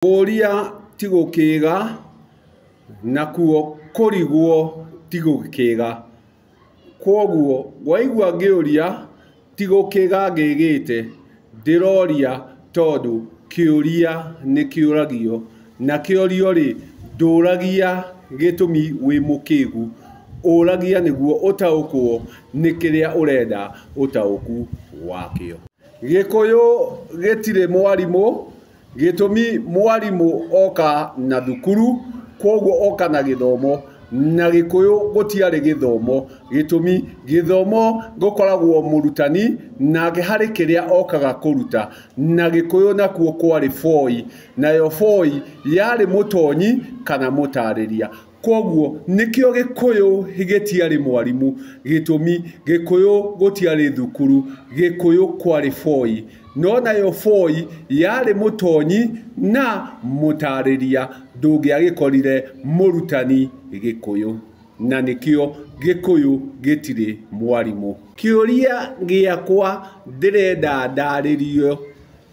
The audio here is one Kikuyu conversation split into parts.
Kũũria ti gũkĩga, nakuo kũrigwo ti gũkĩga. Kwoguo waigua ngĩũria ti gũkĩga ngĩgĩte, ndĩroria tondũ kĩũria nĩ kĩũragio, na kĩorio rĩ, ndũragia gĩtũmi wĩ mũkĩgu, ũragia nĩguo ũtaũkwo nĩ kĩrĩa ũrenda ũtaũku wakĩo. Gĩkũyũ gĩtirĩ mwarimũ, gĩtũmi mwarimũ oka na thukuru, kwoguo oka na gĩthomo, na Gĩkũyũ gũtiarĩ gĩthomo, gĩtũmi gĩthomo gũkoragwo mũrutani nake harĩ kĩrĩa okaga kũruta, na Gĩkũyũ nakuo kwarĩ boi, nayo boi yarĩ mũtonyi kana mũtarĩria. Kwoguo nĩkĩo Gĩkũyũ gĩtiarĩ mwarimũ, gĩtũmi Gĩkũyũ gũtiarĩ thukuru, Gĩkũyũ kwarĩ boi, no nayo boi yarĩ mũtonyi na mũtarĩria, ndũngĩagĩkorire mũrutani Gĩkũyũ, na nĩkĩo Gĩkũyũ gĩtirĩ mwarimũ. Kĩũria gĩakwa ndĩrenda ndarĩrio,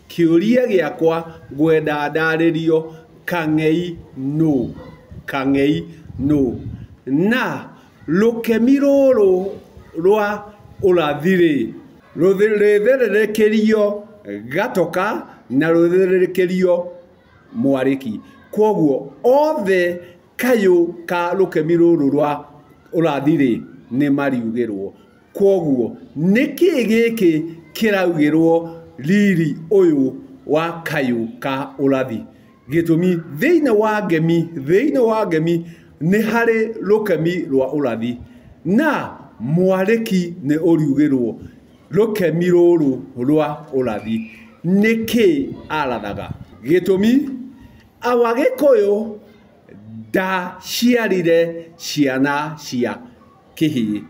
kĩũria gĩakwa ngwenda ndarĩrio, Kang'ei nũ? Kang'ei nũ? Na rũkemi rũrũ rwa ũrathi-rĩ, rũrĩthererekerio gatoka na rũthererekerio mwarĩki. Kwoguo othe kayũ ka rũkemi rũrũ rwa ũrathi-rĩ, nĩ mariugĩrwo. Kwoguo nĩkĩ gĩkĩ kĩraugĩrwo riri ũyũ wa kayũ ka ũrathi? Gĩtũmi thĩinĩ wa ngemi, thĩinĩ wa ngemi nĩ harĩ rũkemi rwa ũrathi, na mwarĩki nĩ ũriugĩrwo rũkemi rũrũ rwa ũrathi. Nĩkĩ arathaga? Gĩtũmi awa Gĩkũyũ ndaciarire ciana cia kĩhĩĩ,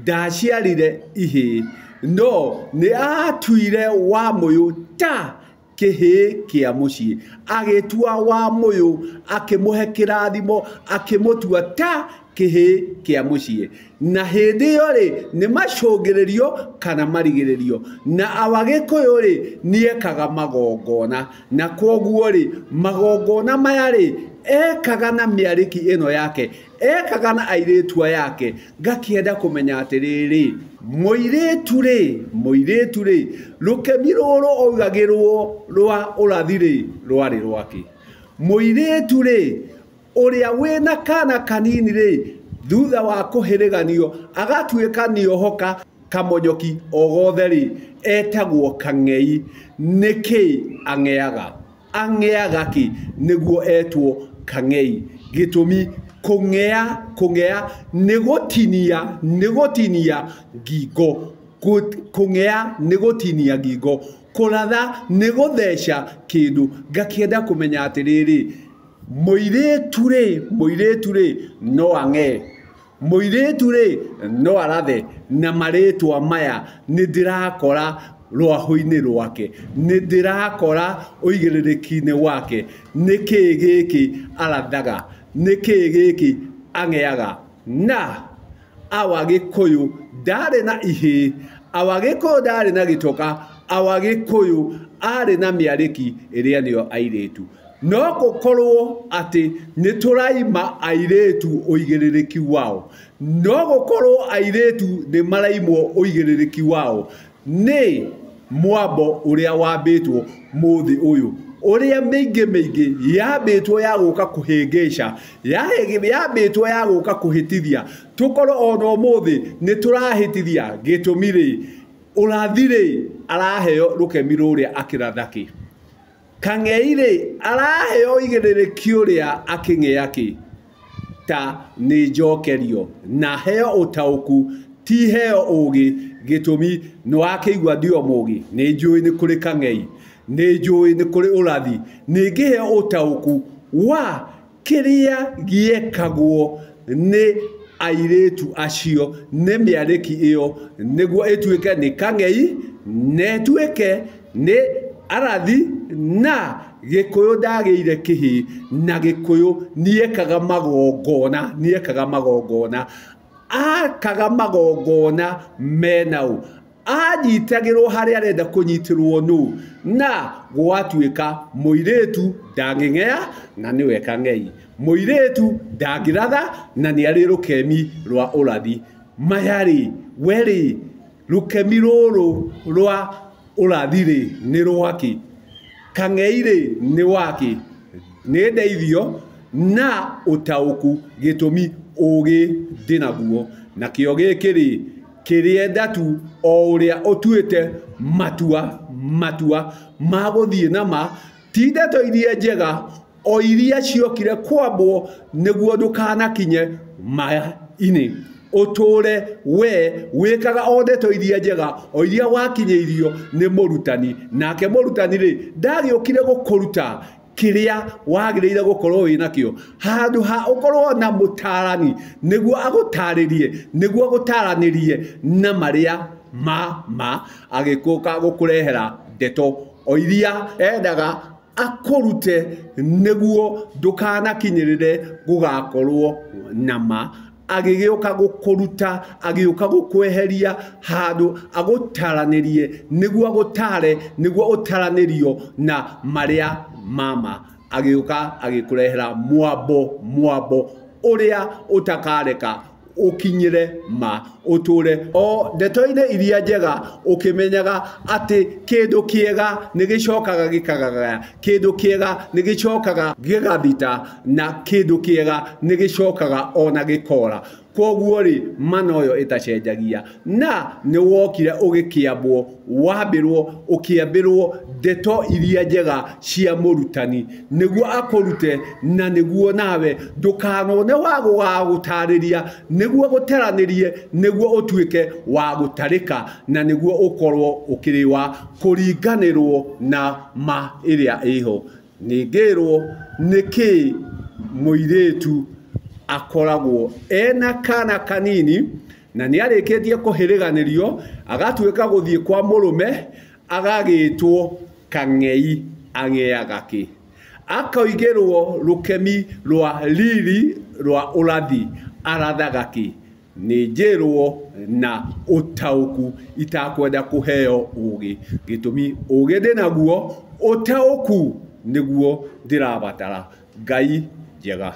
ndaciarire ihĩĩ, no nĩ atuire Wamũyũ ta kĩhĩĩ kĩa mũciĩ, agĩtua Wamũyũ, akĩmũhe kĩrathimo, akĩmũtua ta kĩhĩĩ kĩa mũciĩ. Na hĩndĩ ĩyo rĩ, nĩ macũngĩrĩrio kana marigĩrĩrio. Na awa Gĩkũyũ rĩ, nĩekaga magongona, na kwoguo rĩ, magongona maya rĩ, ekaga na mĩarĩki ĩno yake, ekaga na airĩtu aya ake. Ngakĩenda kũmenya atĩrĩrĩ, mũirĩtu rĩ, mũirĩtu rĩ, rũkemi rũrũ augagĩrwo rwa ũrathi rĩ, rwarĩ rwake. Mũirĩtu rĩ, ũrĩa wĩna kana kanini rĩ, thutha wa kũhĩrĩganio agatuĩka nĩohoka kamonyoki o gothe rĩ, etagwo Kang'ei. Nĩkĩ ang'eaga? Ang'eaga kĩ nĩguo etwo Kang'ei? Gĩtũmi kũng'ea, kũng'ea nĩ gũtinia, nĩ gũtinia ngingo. Kũng'ea nĩ gũtinia ngingo, kũratha nĩ gũtheca kĩndũ. Ngakĩenda kũmenya atĩrĩrĩ, mũirĩtu rĩ, mũirĩtu rĩ, no ang'ee, mũirĩtu rĩ, no arathe, na marĩtwa maya nĩ ndĩrakora rwahũ-inĩ rwake, nĩ ndĩrakora ũigĩrĩrĩki-inĩ wake. Nĩkĩ gĩkĩ arathaga? Nĩkĩ gĩkĩ ang'eaga? Na awa Gĩkũyũ ndarĩ na ihĩĩ, awa Gĩkũyũ ndarĩ na gĩtoka, awa Gĩkũyũ arĩ na mĩarĩki ĩrĩa nĩyo airĩtu. No gũkorwo atĩ nĩ tũraima airĩtu ũigĩrĩrĩki wao, no gũkorwo airĩtu nĩ maraimwo ũigĩrĩrĩki wao nĩ mwambo ũrĩa wambĩtwo mũthĩ ũyũ, ũrĩa mĩingĩ mĩingĩ yambĩtwo ya gũka kũhĩngĩca, yambĩtwo ya gũka kũhĩtithia, tũkorwo ona ũmũthĩ nĩ tũrahĩtithia. Gĩtũmi rĩ, ũrathi rĩ, araheo rũkemi rũrĩa akĩratha kĩ? Kang'ei rĩ, araheo ũigĩrĩrĩki ũrĩa akĩng'ea kĩ? Ta nĩ njokerio na heo ũtaũku, ti heo ũgĩ. Gĩtũmi nĩ wakĩigua ndio mũgĩ, nĩ njũĩ nĩ kũrĩ Kang'ei, nĩ njũĩ nĩ kũrĩ ũrathi, nĩ ngĩheo ũtaũku wa kĩrĩa gĩekagwo nĩ airĩtu acio, nĩ mĩarĩki ĩyo, nĩguo ĩtuĩke nĩ Kang'ei na ĩtuĩke nĩ arathi. Na Gĩkũyũ ndagĩire kĩhĩĩ, na Gĩkũyũ nĩekaga magongona, nĩekaga magongona, akaga magongona menaũ, Anyitagĩrwo harĩa arenda kũnyitĩrwo nũ, na gwatuĩka mũirĩtu ndangĩng'ea na nĩwe kang'ei, mũirĩtu ndangĩratha na nĩ arĩ rũkemi rwa ũrathi. Maya rĩ, we rĩ, rũkemi rũrũ rwa ũrathi rĩ nĩ rwakĩ? Kang'ei rĩ nĩ wakĩ? Nĩ ndeithio na ũtaũku, gĩtũmi ũgĩ ndĩnaguo. Nakĩo gĩkĩ rĩ kĩrĩenda tu o ũrĩa ũtuĩte matua matua ma gũthiĩ na ma, ti ndeto iria njega o iria ciokire kwambwo nĩguo ndũkanakinye ma-inĩ. Ũtũre we wĩkaga o ndeto iria njega o iria wakinyĩirio nĩ mũrutani. Nake mũrutani rĩ ndagĩũkire gũkũruta kĩrĩa wagĩrĩire gũkorwo wĩnakĩo, handũ ha ũkorwo na mũtarani nĩguo agũtarĩrie, nĩguo agũtaranĩrie na marĩa ma ma, agĩũka gũkũrehera ndeto o iria endaga akũrute nĩguo ndũkanakinyĩrĩre gũgakorwo na ma. Agĩgĩũka gũkũruta, agĩũka gũkweheria handũ agũtaranĩrie nĩguo agũtare, nĩguo ũtaranĩrio na marĩa mama. Agĩũka agĩkũrehera mwambo mwambo ũrĩa ũtakareka ũkinyĩre ma, ũtũre o ndeto-inĩ iria njega, ũkĩmenyaga atĩ kĩndũ kĩega nĩ gĩcokaga gĩkagagaya, kĩndũ kĩega nĩ gĩcokaga gĩgathita, na kĩndũ kĩega nĩ gĩcokaga ona gĩkora. Koguo rĩ, ma noyo ĩtacenjagia. Na nĩ wokire ũgĩkĩambwo, wambĩrwo, ũkĩambĩrwo ndeto iria njega cia mũrutani nĩguo akũrute, na nĩguo nawe ndũkanone wa gũgagũtarĩria, nĩguo gũtaranĩrie, nĩguo ũtuĩke wa gũtarĩka, na nĩguo ũkorwo ũkĩrĩ wa kũringanĩrwo na ma ĩrĩa ĩho. Nĩngĩrwo nĩkĩ mũirĩtu akoragwo ena kana kanini na nĩ arĩkĩtie kũhĩrĩganĩrio, agatuĩka gũthiĩ kwa mũrũme, agagĩtwo kang'ei ang'eaga kĩ, akoigĩrwo rũkemi rwa riri rwa ũrathi arathaga kĩ. Nĩ njĩrwo na ũtaũku, itakwenda kũheo ũgĩ, gĩtũmi ũgĩ ndĩnaguo, ũtaũku nĩguo ndĩrabatara. Ngai njega.